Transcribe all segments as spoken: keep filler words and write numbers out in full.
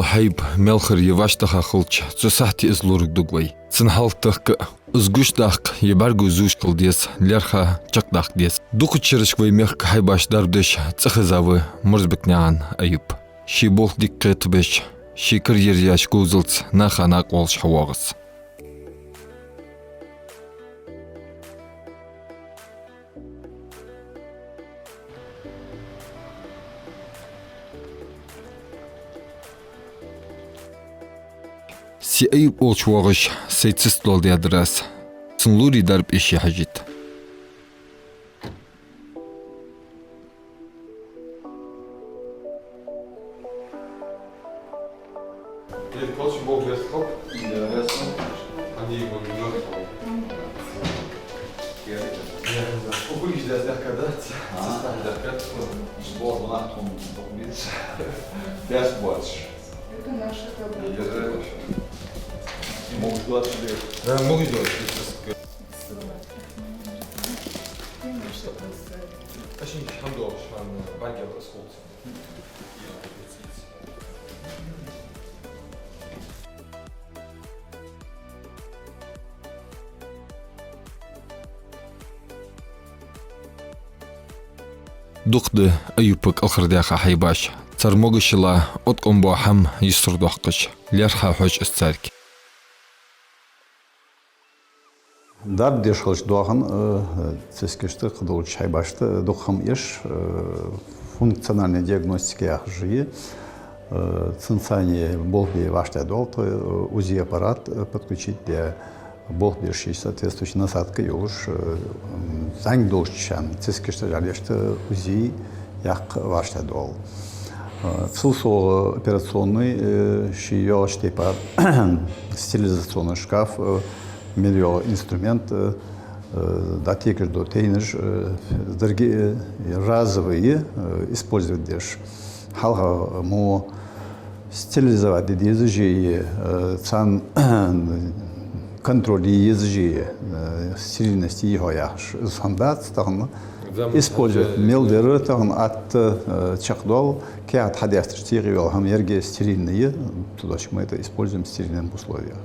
Хьайба мел хургйий вӀаштӀехьа хилча, цу сахьте из лоралургда вай. Цун хьалхатахка, из гучадаккха е бӀаргагуш хила деза, лаьрхӀа чакхдаккха деза. Дукхача шерашка вай мехка хьайбашта дарба деш цӀихеза ва Мурзбекнаькъан Аюп. Ший болх дика кхетабеш, ший карьера яьча говзалца наха накъавоалаш хьавоагӀа из. Се Аюп волча воагӀаш сай циск доаладаьдар аз. Цун лорий дарба эше хьажийта. Дед, коча бо бес хоп. Да, ясно. Они его не ждут. Я, я, я. Убыли ждать, да, когда? А. Состав, да, как? Сбор, вон, он, он, он, бес бош. Это наша кабинка. Держи вообще. Могу ждать себе. Да, могу ждать. Очень хандо, шан, багер, скулт. Дукха да Аюпа кӀалхардаьха хьайбаш. Цар могашал, откъам бола хӀама юстардоаккхаш, лаьрхӀа хьож из царга. Дарба деш хилча доахан, э, цискашта, кхыдолча хьайбашта дукха хӀама эш, э, функциональная диагностика яхаш я, э, цунца цхьана болх бе вӀаштӀехьадоал тхо, э, УЗИ аппарат, э, подключить де, болх беш ший соответствующий насадка йолаш, э, м, зӀамига долча цискашта, жӀалешта УЗИ яккха вӀаштӀехьадоал. Э, цул совгӀа операционный, э, ший йоагӀача тайпара стерилизационный шкаф, э, мел йоагӀа инструмент, э, э, дӀатекаш дола тайнаш, э, деррига, э, разовые, э, использовать деш. Хьалха мо стерилизовать де дезаш я, э, царна контроль е езаш я, э, стерильность йихьо яхаш. Из хӀама дац тахан. Заман использовать хьаца мел дар тахан атта, э, чакхдоал, каьхат хьадаьсташ цӀийкъа йола хӀама еррига стерильный я, тудачка мы это используем в стерильных условиях.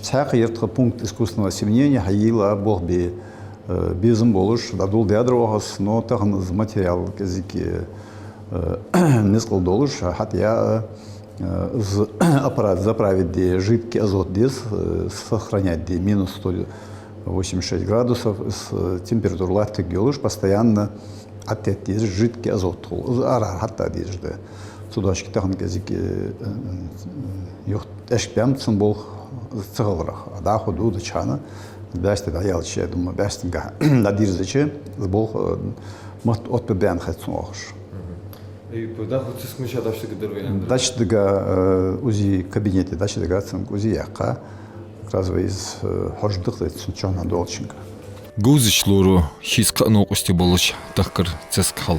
Цхьаькха яр тха пункт искусственного осеменения, хьайийла болх бе, э, безам болаш, дӀадоладаьдар оаха из, но тахан из материал кӀезига, э, низкъал долаш, хӀаьта я, э, из аппарат заправить де жидкий азот деза, э, сохранять де минус сто восемьдесят шесть градусов, из, э, температура латтаргйолаш, постоянно Ӏотетта дезаш жидкий азот хул. Из арахьара хьатта дезаш да. Цудухьа тахан кӀезига, э, юха тӀехьашка баьннаб цун болх ца хиларах. ДӀахо додача хана, баьстий дӀаяьлча, я дума, баьстийга дӀадирзача, из болх, э, мотт оттабаьнна хет цун оахаш. Мгм. И по даху циск миша дӀачудигадар вай, Андрей? ДӀачудига, э, УЗИ кабинете дӀачудига цунга УЗИ яьккха. Как раз вай из, э, хьожаргда-кх вай цун чухьнахьа долчунга. Говзача лоро шийца кхы а новкъостий болаш тахкар циска хьал.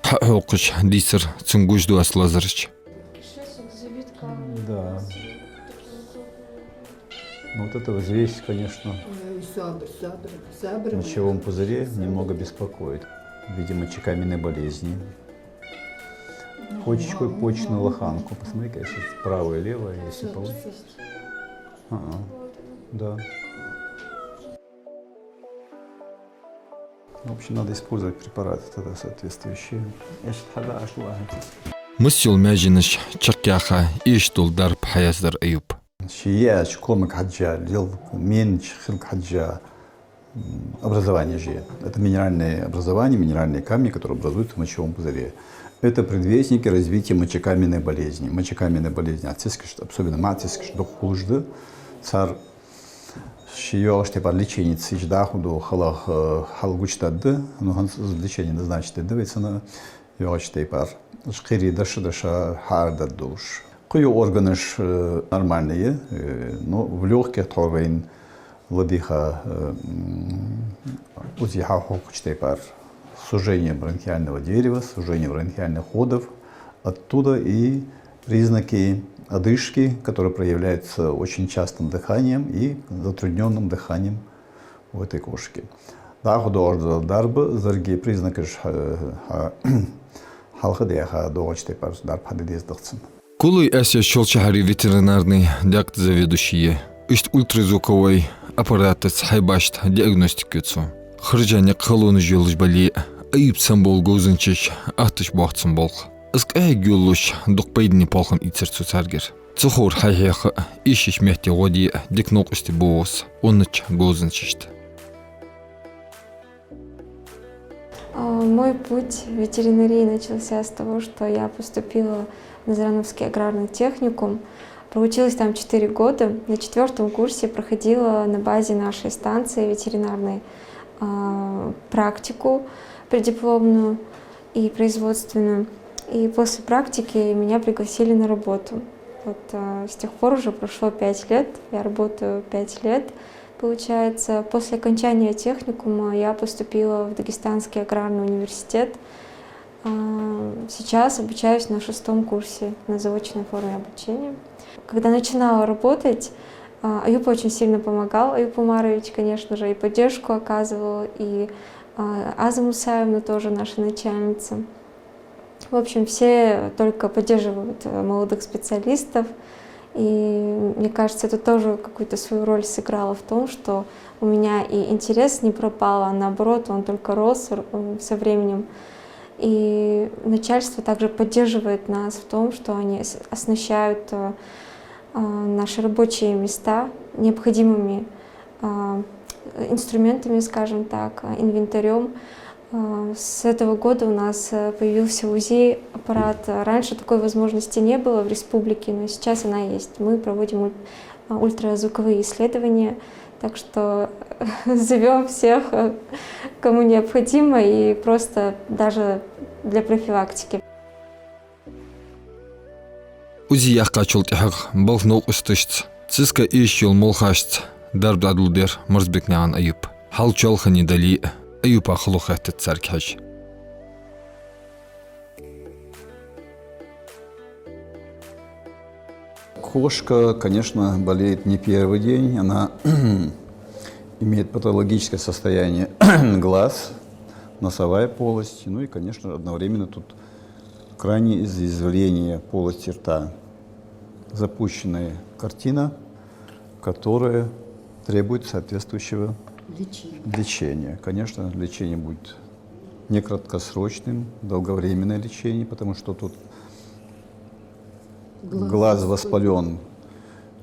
Хьа а хьокхаш дийцар цунна гуш доаца лазараш. Сейчас вот завитка. Да. Ну, вот эта вот взвесь, конечно, э, сабр, сабр, сабр, в мочевом пузыре немного беспокоит. Видимо, мочекаменные болезни. Почечку и почечную лоханку. Посмотри-ка, если правая и левая, если пол-, а, да. В общем, надо использовать препараты тогда соответствующие. Эшта хьада аш лу ахьа. Масса йола маьженаш чакхъяьха, эшаш дола дарба хьаяздаьр Аюпа. Ший яьча комага хьежжа, лел менача хилга хьежжа, м, образование же. Это минеральные образования, минеральные камни, которые образуются в мочевом пузыре. Это предвестники развития мочекаменной болезни. Мочекаменная болезнь, а цискаш, особенно маӀа цискаш, дукха хулаш да. Цар ший йоагӀача тайпара лечени ца йича дӀахо дола хала, э, хьал гучадаргда, но хӀанз из лечени назначить дергда вай цунна йоагӀача тайпара. Уж кхерий даьша-даьша хьаарадаргдолаш. Кхыйола органаш, э, нормальные, э, но в лёгких тхьовра вайна ладийгӀа, э, м, УЗИ хьахьокхача тайпара сужение бронхиального дерева, сужение бронхиальных ходов, оттуда и Признаки одышки, которые проявляются очень частым дыханием и затруднённым дыханием у этой кошки. ДӀахо доагӀаш дола дарба, зӀамига признакаш хьа-, хьа-, хьалха даьха доагӀача тайпара дарба хьаде деза да цун. Кулой Асет Шолча-Хьарий ветеринарни даькъе заведующи я. Иштта ультразвуковой аппаратаца хьайбашта диагностика ю цо. Хержа никъ халонаш йолаш бале а, Аюпа санна бола говзанчаш аттача боагӀа цун болх. Из къахьега йолалуш дукха пайдане поалхам ийцар цо царгара. Цу ховра хьайхьекха а, эшача метте гӀо де а дика новкъостий бу цо уннача говзанчашта. А, мой путь в ветеринарии начался с того, что я поступила в Назрановский аграрный техникум. Проучилась там четыре года. На четвёртом курсе проходила на базе нашей станции ветеринарной, а, практику преддипломную и производственную. И после практики меня пригласили на работу. Вот, а, с тех пор уже прошло пять лет, я работаю пять лет, получается. После окончания техникума я поступила в Дагестанский аграрный университет. А, сейчас обучаюсь на шестом курсе на заочной форме обучения. Когда начинала работать, а, Аюп очень сильно помогал, Аюп Умарович, конечно же, и поддержку оказывал, и, а, Аза Мусаевна, тоже наша начальница. В общем, все только поддерживают, э, молодых специалистов. И мне кажется, это тоже какую-то свою роль сыграло в том, что у меня и интерес не пропал, а наоборот, он только рос, р-, м, со временем. И начальство также поддерживает нас в том, что они ос-, оснащают, э, э, наши рабочие места необходимыми, э, инструментами, скажем так, э, инвентарём. Э, с этого года у нас, э, появился УЗИ-аппарат. Раньше такой возможности не было в республике, но сейчас она есть. Мы проводим уль-, а, ультразвуковые исследования. Так что зовём всех, э, кому необходимо, и просто даже для профилактики. УЗИ яьккхачул тӀехьагӀа балха новкъосташца, циска эшаш йолча молхашца дарба дӀадоладаьр Марзбекнаькъан Аюпа. Хьал чоалхане дале а, Аюпа хало хеттац царга хьежа. Кошка, конечно, болеет не первый день. Она имеет патологическое состояние глаз, носовая полость. Ну и, конечно, одновременно тут крайнее изъязвление полости рта. Запущенная картина, которая требует соответствующего лечения. Лечения. Конечно, лечение будет не краткосрочным, долговременное лечение, потому что тут глаз, глаз воспалён,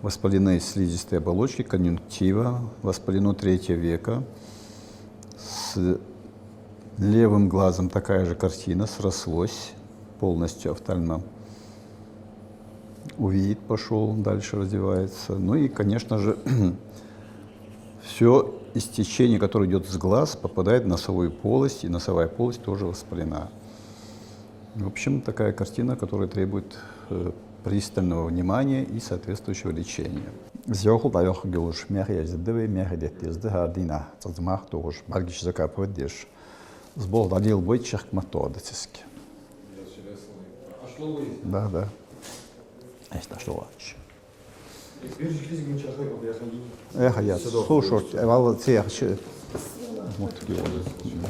воспалены слизистые оболочки, конъюнктива, воспалено третье веко. С левым глазом такая же картина, срослось полностью офтальмо-, увеит пошёл, дальше развивается. Ну и, конечно же, всё истечение, которое идёт с глаз, попадает в носовую полость, и носовая полость тоже воспалена. В общем, такая картина, которая требует, э, пристального внимания и соответствующего лечения. Зёхал дӀайохка гулаш, мехе еза да вай, мехе детта еза да, хӀара дийнахьа цкъаза мах тохаш, бӀаргаш закапывать деш. Из болх дӀалелабой, чехка ма тода циска. Да, да. Эшта, что лач. Эхьа яц. Слушай, э, валла цех ш-, вот такие вот.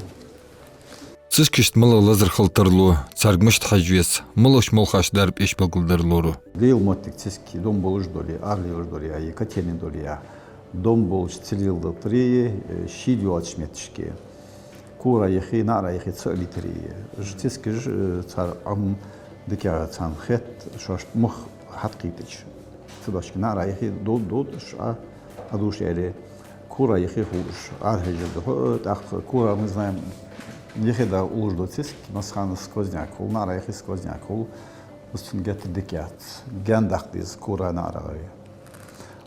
Цискашта малагӀа лазар хила тарлу, царга мишта хьежа веза, малаш молхаш дарба эш белгалдарлору. Лела моттиг циска дом болаш дале, ара лелаш дале, е котельный дале, дом болаш ца леладаларе, э, шийла йоацача метташка. Кора яхе, наӀара яхе ца а лийтаре. Уж цискаш, э, цар Ӏом дикагӀа царна хет, шоашта мах хьатӀакхийтача. Цу дошка наӀара яхе дод-, дод, уж а, а душ яле. Кора яхе хул уж, ара хьежар духьа, э, тӀаккха кора, мы знаем, яхе да уллаш да циска, массахана сквозняк хул, наӀара яхе сквозняк хул, из цун геттара дика яц. Гаьна даккха деза кора, наӀара яхе.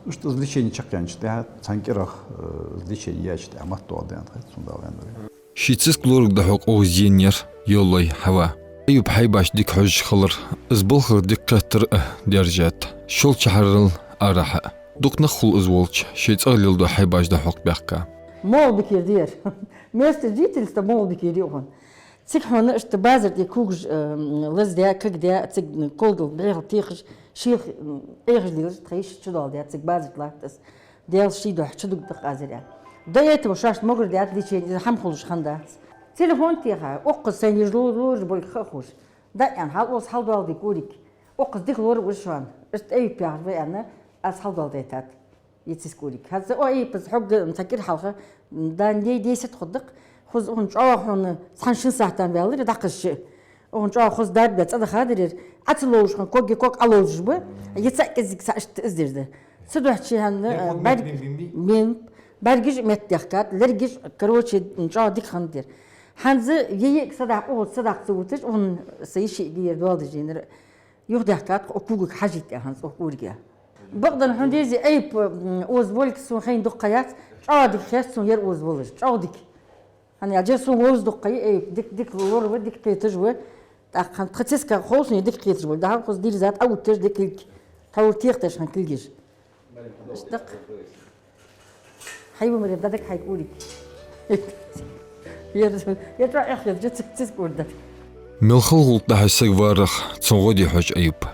Иштта из лечение чакхъяьнначул тӀехьагӀа, цхьан кӀирах, э, из лечение яьчул тӀехьагӀа ма тоха дена хет сона, Дала венна ве. Ший циска лорага дӀахьокха укхаза енаяр Йовлой Хьава. Аюпа хьайбашта дика хьожаш хилар, из балхах дика кхетар а даьржад, Шолча-Хьарал арахьа а. Дукха нах хул из волча, шоай цӀагӀа леладу хьайбаш дӀахьокха баьхка. Молбикера да ер. Место жительства Молбикера я укхун. Цига хьона иштта базар тӀа когаш, э, лаздаь, кагдаь, цига колдал бӀехал техаш, шийх, м, Ӏехаш лелаш, тха йиша чудоаладаь, цига базар тӀа латт из. Даьла ший духьа чудугдаккха азар аьнна. До этого шоашта могар даьд лечени, из хӀама хулаш хиннадац. Телефон теха, укхаза сайна ежа ло-, лораш болга ха а ховш. Да аьнна, хьал ос хьалдоаладе кӀориг. Укхаза дика лоравир шоана. Иштта Аюп яхаш ва аьнна, аз хьалдоаладайтад. Ецис кӀориг. ХӀанз, о, Аюп, аз хьога цхьа кӀира хьалха, дан де десять хургда-кх. Хоза укхун чӀоагӀа хьона цхьан шин сахьтан ваьлар, дӀакхаьчача. Укхун чӀоагӀа хоза дарба бе цӀа даха деррир. Ӏа ца ловш хьона, ког-ког Ӏа ловзаш ба. Е цхьа кӀезига цхьа иштта из дир да. Цу духьа чи хьона, э, бӀарг-, бин, бин, бин, бин, бӀаргаш а меттадехкад, лергаш а, короче, чӀоагӀа дика хиннад ер. ХӀанз е-е садакъа, укхаза садакъа ца вуташ, укхун са йишига ер доаладеш енар. Юхадаьхкад укх когага хьажийта аьнна хӀанз укх кӀорига. Бакъда хьона дезий, Аюп, м, оза волга сона хайна дукха яц, чӀоагӀа дика хет сона ер оза волаш, чӀоагӀа дика. ХӀана аьлча сона вовза дукха я Аюп, дика, дика лорава, дика кхеташ ва. ТӀаккха тха цисках хов сона дика кхеташ ва. ДӀахо укхаза дирзад Ӏовутташ дика кулг. Тхьовра техаш хинна кулгаш. Иштта-кх. Хьайба, Марем, дӀадига хьай кӀориг. Ер, ер чӀоагӀа эхь хеташ, цига, цига кӀордаш. Мел хала гӀулакх дӀахьо саг варах, цун гӀо де хьож Аюп.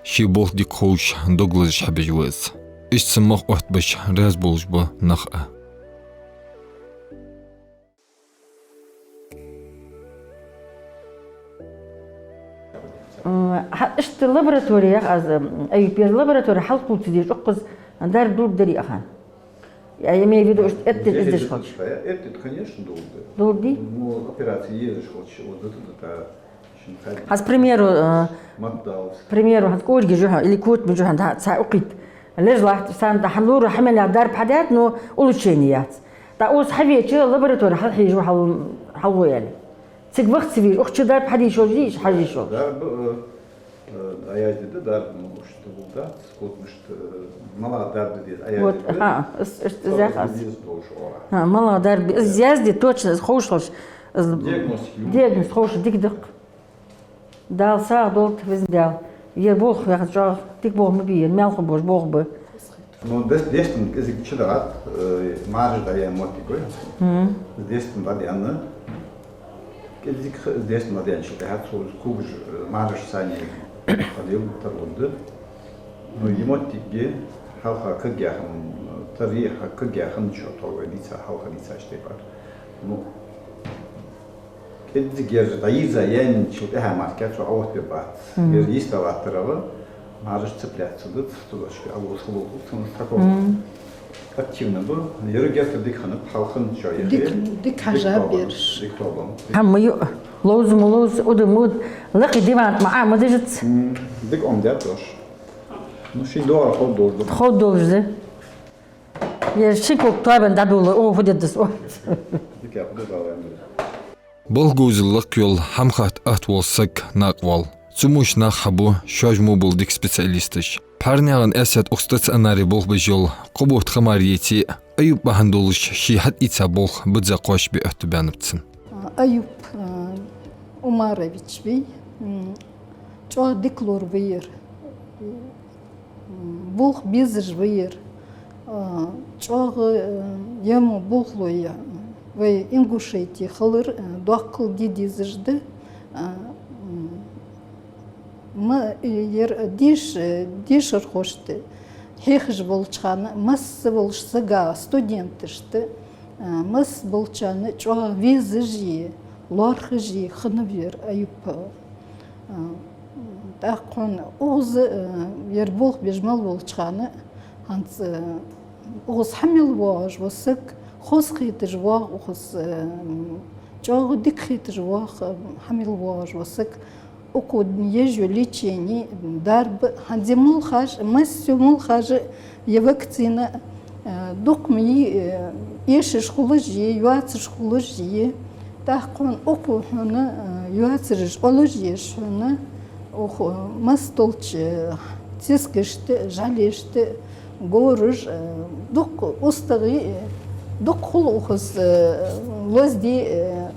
Ший болх дика ховш, дог лазаш хьабеш ва из. Иштта цун мах оттабеш, раьза болаш ба нах а. М, хьа-, иштта лабораториях аз, м, Аюп, ер лаборатория хьалкхувца дезаш, укхаза дарба дулга дарий ахан? Я имею в виду, иштта эттача из деш хилча. Эттача, конечно, дулга да. Дулга дий? Ну, операци езаш хилча, вот это да, шин хай. Хьаз, к примеру, э, мат далц. К примеру, хьаз кӀоригаш я хьона, или котамаш я хьона, да, цхьа укхийт. Лежа латт, сан да хьалура, хьа мел яха дарба хьадаьд, но улучшение яц. ТӀаккха укхаза хьавеча, лаборатори хьалхьежа хьал-, хьалгӀо аьле. Цига ваха ца везаш, укх чу дарба хьадийшалаш дий, хьажийшалаш? Дарба, э, э, Ӏаязде да, дарба, ну, уж тӀагӀолла дац, котамашта, э, малагӀа дарба де деза, Ӏаязде да. Вот, ага, ис-, иштта из яхаш. Ха, малагӀа дарба, из язде, точно, из ховш хилча, из диагноз ховш дика да-кх. Дала сагӀа долда, Везан Даьла. Ер болх яхар чӀоагӀа дика болх ма бий, ер маьл хургболаш болх ба. Ну, дес-, дестам кӀезига чу дагӀад, э, мӀараш дӀаяьнна моттиг я. Мгм. Дестам дӀадаьнна. КӀезига х-, дестам дӀадаьнначул тӀехьагӀа цо когаш, э, мӀараш санна хьадилла тарлургда. Ну, е моттиг хьалха кагъяь хинна, тари хьа кагъяь хиннача тӀа вай дийца, хьалха дийцача тайпара. Ну, кӀеззига ер дӀайийрза яьнначул тӀехьагӀа мара цо Ӏооттабергбац. Мгм. Ер йисталаттарагӀа, мӀараш цепляться дац, цудухьа Ӏовоз хулугу цунна такого. Мгм. Активно ба, ер геттара дика хиннаб, хьалхарчоа яхе. Дика, дика хьажаб ераш. Дика тоабеннаб. ХӀама ю, ловза ма ловза, уда ма уда, лакхе диван тӀа ма Ӏа ма дижац. Мгм. Дика Ӏомадаьд оаш. Ну, ший доагӀар ховргдолаш да. Ховргдолаш да. Ер ши ког тоабенна дӀадоладу, о, фу дергда из, о. Дика, фу дергда, вай ма. Болх говзал лакха йола, хӀама хатта атта вола саг накъавоал. Цу муш нах хьабу, шоаш мо бола дика специалисташ. ПхьарнаькъанӀа Эсет укх стационаре болх беш йола кхо бутт ха мара еце а, Аюп бахьан долаш ший хьатӀаийца болх бизза кхоачашбе оттабаьннаб цунна. Аюп, а, Умарович вий, м, чӀоагӀа дика лор ва ер. Болх безаш ва ер. А, чӀоагӀа, а, ема болхлой я. Вай Ингушете хилар, а, доккхал де дезаш да. А, м, ма, ер деш-, дешархошта, хьехаш волча хана, масса волча сага, студенташта, а, масса болчарна чӀоагӀа везаш а, лоархӀаш а хиннав ер Аюп. А, тӀаккха хьона укхаза, а, ер болх беш мел волча хана, хӀанз, а, укхаза хьа мел воагӀаш ва саг, хоза хеташ воагӀа укхаза, а, чӀоагӀа дика хеташ воагӀа, а, хьа мел воагӀаш ва саг, укхо еш йола лечени, дарба, хӀанз е мулхаш, массе мулхаш, е вакцина, э, дукха ма йий, э, эшаш хулаш а, йоацаш хулаш а. ТӀаккха хьона укхо хьона, э, йоацараш Ӏолуш еш хьона, укх, э, масса долча, э, цискашта, жӀалешта, говраш, э, дукха устагӀий, э, дукха хул укхаза, э, лозаде, э,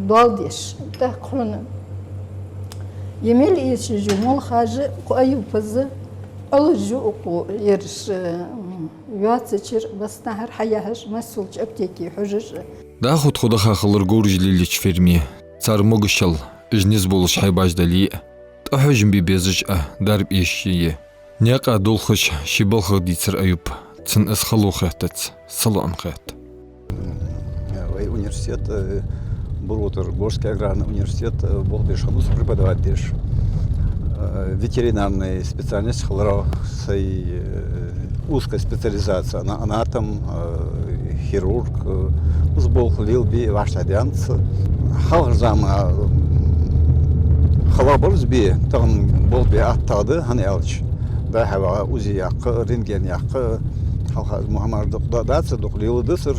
доал деш. ТӀаккха хьона е мел эшаш я мулхаш, укх Аюпаз Ӏолуш я укх ераш, э, йоацачара баснахьар хьаяхьаш, масса йолча аптеке хьожаш. ДӀахо тхо даха хилар говраш лелача ферме. Цар могашал, уж низ болаш хьайбаш дале а, тӀахьожам бе безаш а дарба эшаш я. Наькъа долхаш ший балхах дийцар Аюба, цунна из хало хеттац, салоӀам хет. Вай университет, э, Буротар, Горский аграрный университет, э, болх беш хиннав со, преподавать деш. Э, ветеринарный специальность хиларах, сай, э, узкая специализация, ана-, анатом, э, хирург, э, из болх лелабе вӀаштӀехьадаьннад. Хьалхарча заман, э, хала бар из бе, тахан болх бе атта да, хӀана аьлча дӀа-хьа ваха, УЗИ яккха, рентген яккха, хьалха из мо хӀамаш дукха да-, дацар, дукха леладацар.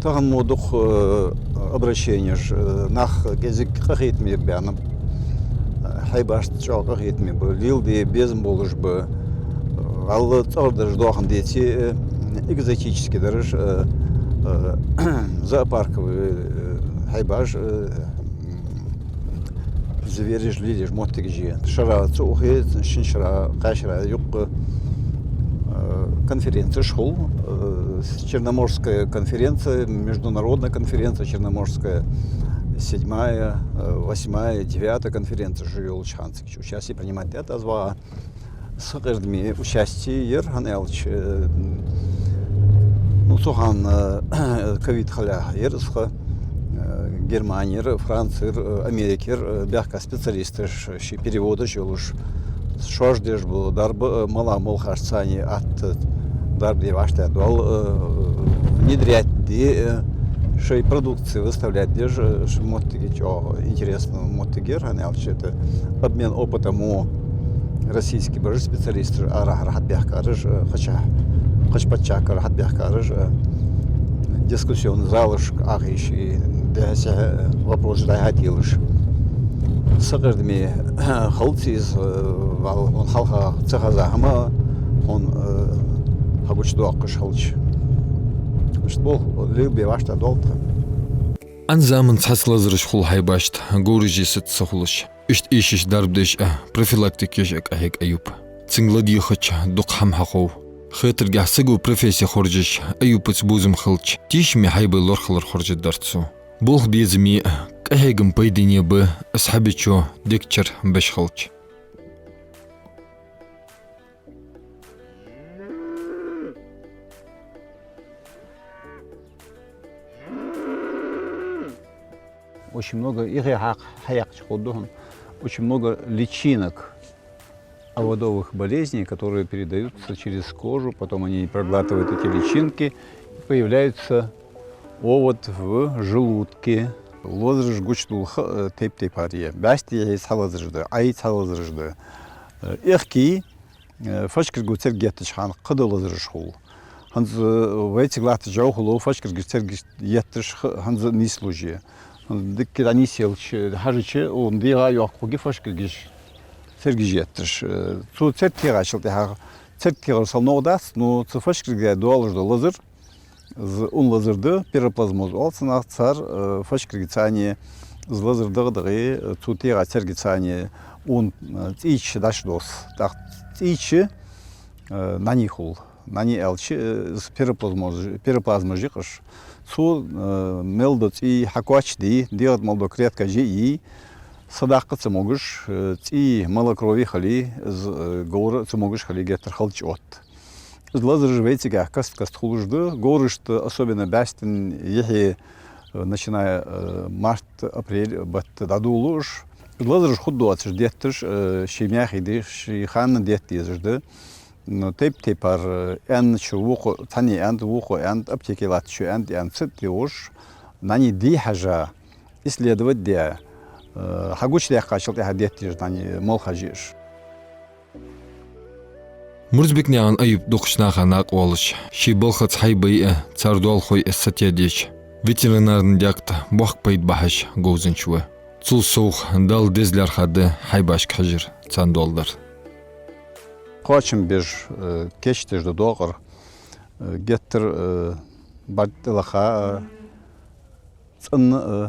Тахан мо дукха, э, обращенеш, э, нах кӀезига къахетаме баьннаб, э, хьайбашта чӀоагӀа къахетаме ба, леладе безам болаш ба, э, вӀалла цӀагӀара дараш доахан деце, э, экзотически дараш, э, э, зоопарковый, э, хьайбаш, э, звереш лелаеш моттигаш я. Шера цу ухе, шин шера, кхаь шера юкъе, э, конференцеш хул, э, Черноморская конференция, международная конференция Черноморская, седьмая, э, восьмая, девятая конференция шо йолча хана цига участие принимать даьд аз ваха. Сакъердаме участие яр, хӀана аьлча, э, ну, цу хана, э, ковид хилалехь яр из ха, э, Германера, Францера, э, Америкера, э, баьхка специалисташ, шоай переводаш йолаш, шоаш деш бола дарба, э, мала молхаш царна атта дарба де вӀаштӀехьадоал, э, внедрять де, э, шоай продукци выставлять деш, э, шоай моттиге чӀоагӀа интересни моттиг яр, хӀана аьлча это обмен опытом у российски бараш специалисташ арахьара хьабаьхкараш, э, кхыча, кхыча паччахьалкхера хьабаьхкараш, э, дискуссионни залаш Ӏохайша, дехьа-сехьа, э, вопросаш дӀа-хьа телаш. Сакъердаме хилац из, э, вӀалла хьона хьалха ца хеза хӀама хьона, э, хьагучадоаккхаш хилча. Иштта болх лелабе вӀаштӀехьадоал тха. Ӏан заман цхьацца лазараш хул хьайбашта, говраш эшац ца хулаш. Иштта эшаш дарба деш а, профилактика еш а къахьег Аюб. Цунга ладийгӀача дукха хӀама хьахов. Хетаргахьа саго профессий хоржаш Аюбаца бувзам хилча, тешаме хьайбай лорхӀар хоржаргдар цо. Болх безаме а, къахьегама пайдане а ба из хьабечо дег чар беш хилча. Очень много, их я хьакъ-, хьаяккхача хургда хьона, очень много личинок оводовых болезней, которые передаются через кожу, потом они проглатывают эти личинки, появляется овод в желудке. Лазараш гучадоал ха-, э, тайп-тайпара я. БӀаьсти цхьа лазараш да, Ӏай цхьа лазараш да. Э, эхкий, э, фашкарго церг еттача хана кхыдар лазараш хул. ХӀанз, э, вайцига латтача жовхьало фашкарго церг етташ х-, хӀанз нийслуш я. ХӀанз дикка дӀанийсъелча, хьажача, укхун дегӀа йоккха хургья фашкарго цергаш етташ. Э, цу церг кхийгӀачул тӀехьагӀа, церг кхийгӀар сел новкъа дац, но цу фашкарга доалаш дола лазар, из ун лазар да, пироплазмоз оал цунах, цар, э, фашкаргацара из лазар дагӀа-дагӀе, э, цу тегӀа цергацара ун, э, цӀийча дӀачудос. ТӀаккха цӀийча, э, нӀаний хул. НӀаний аьлча, э, из пироплазмоз-, пироплазмаш я-кх уж. Цо, э, мел дола цӀий хьакхоачашде, дегӀа тӀа мел дола клеткаш йиъе, садаккха ца могаш, э, цӀий малокровие хиле, из, э, говр ца могаш хиле геттара хала чӀоатт. Из лазараш вайцига каст-каста хулаш да, говрашта, особенно бӀаьстан юхье, э, начиная, э, март, апрель бетта дӀадоал уж. Из лазараш хургдоацаш детташ, э, ший мехе да, ший ханна детта дезаш да. Но тайп-тайпара, э, аьннача вокхо, цхьанне аьннад, вокхо аьннад, аптеке латтачо аьннад, аьнна ца тӀеуш, нӀаний де хьажа, исследовать де, э, хьагучадаьккхачул тӀехьагӀа детта дезаш нӀаний молхаш я уж. Мурзабекнаькъан Аюб дукхача наха накъавоалаш, ший балхаца хьайбай а, цар доалахой а сатедеш, ветеринарни декъе боккха пайда бахьаш говзанча ва. Цул совгӀа Далла деза лаьрхӀа да хьайбашка хьажар, царна доал дар. Кхоачам беш, э, кийчдеш да докъар, э, геттара, э, бӀарг тӀалаха, э, цӀена, э,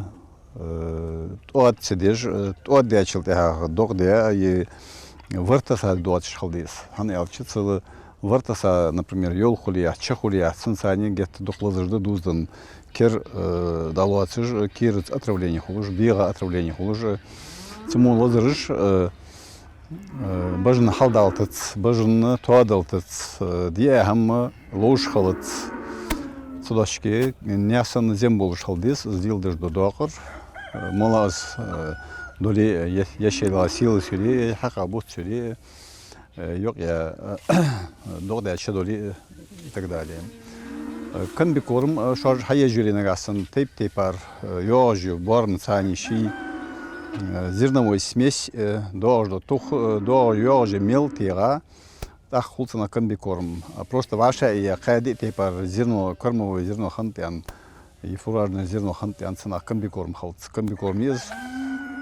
э, тӀоад ца деш, э, тӀоад даьчул тӀехьагӀа докъа де, э, варта саг доацаш хила деза. ХӀана аьлча, цул Вартаса, например, йол хуле яхь, ча хуле яхь, цунца цхьана геттара дукха лазар да дувзаденна. Кер, э, дӀалоацаш, э, кераца отравление хулаш, дегӀа отравление хулаш, э, цу мо лазараш, э, э, бажана хьалдалийтац, бажана тоадалийтац, э, диа хӀама ловш хилац. Цу дошке наьха санна зем болаш хила деза, из леладеш дола докъар, э, мала из, э, дале, э, е-, ешшал сийлахь йоле, э, хьакъа бутт йоле, э, э, юкъе, э, догӀа даьча дале, э, и так далее. Э, комбикорм, э, шоаш хьаеш йоле нагахь санна тайп-тайпара, э, йоагӀаш я, боарам цхьана ший, э, зерновой смесь, э, доагӀаш да тух, э, доагӀа йоагӀаш я мел тӀагӀа, тӀаккха хул цунах комбикорм. А просто вӀашагӀъяь, кхаь-диъ тайпара зерно, кормовое зерно хиннад аьнна, е фуражное зерно хиннад аьнна, цунах комбикорм хилац. Комбикорм я из.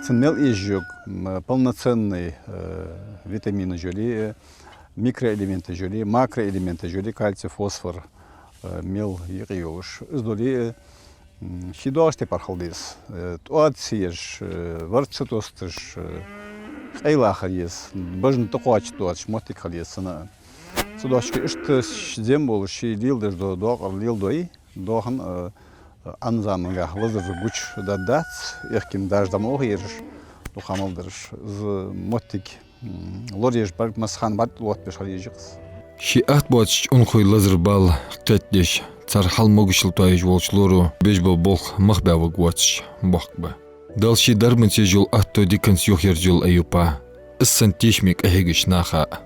Цун мел эшаш йола, м, полноценный, э, витаминаш йоле, э, микроэлементаш йоле, макроэлементаш йоле, кальций, фосфор, э, мел юкъе йолаш. Из дале, э, м, ший доагӀача тайпара хила деза. Э, тӀоада ца еш, э, вар ца тосташ, э, къайлаха еза. Бажана тӀакхоачаш доацаш моттиг хила еза цунна. Цу дошке иштта ш-, зем болаш ший леладеш дола докъар леладой, доахан, э, э, Ӏан замангахь лазар гучадаргдац, эхким дажа дӀа ма ваха ераш, дукха мел дараш. Из моттиг, м, лораеш бар массахана бӀарг лоаттабеш хила еза-кх из. Ший атта боацача унахой лазар бала кхетадеш, цар хьал могашал тоаеш волча лоро беш бола болх мах баь варг воацаш боккха ба. Дала ший дарбанца еш йола атто диканца юхаерзайолда Аюпа, из санна тешаме кӀайхьегача наха а.